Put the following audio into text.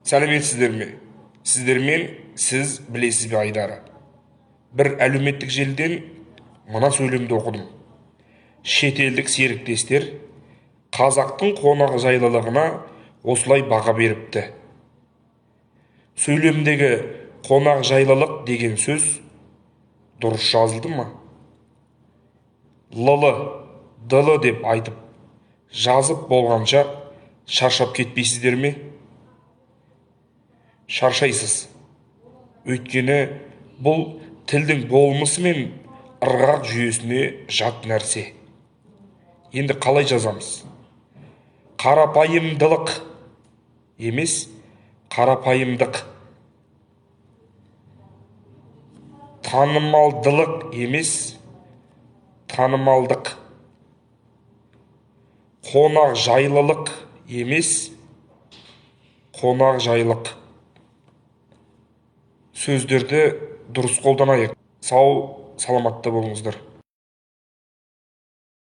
Сәлеметсіздер ме? Сіздермен «Сіз білесіз бе» айдары. Бір әлеуметтік желіден мына сөйлемді оқыдым: шетелдік серіктестер қазақтың қонақжайлылығына осылай баға беріпті. Сөйлемдегі «қонақжайлылық» деген сөз дұрыс жазылды ма? Лылы, дылы деп айтып, жазып болғанша шаршап кетпейсіздер ме? Шаршайсыз. Өйткені бұл тілдің болмысы мен ырғақ жүйесіне жат нәрсе. Енді қалай жазамыз? Қарапайымдылық емес, қарапайымдық. Танымалдылық емес, танымалдық. Қонақжайлылық емес, қонақжайлық. Сөздерді дұрыс қолданайық. Сау саламатта болыңыздар.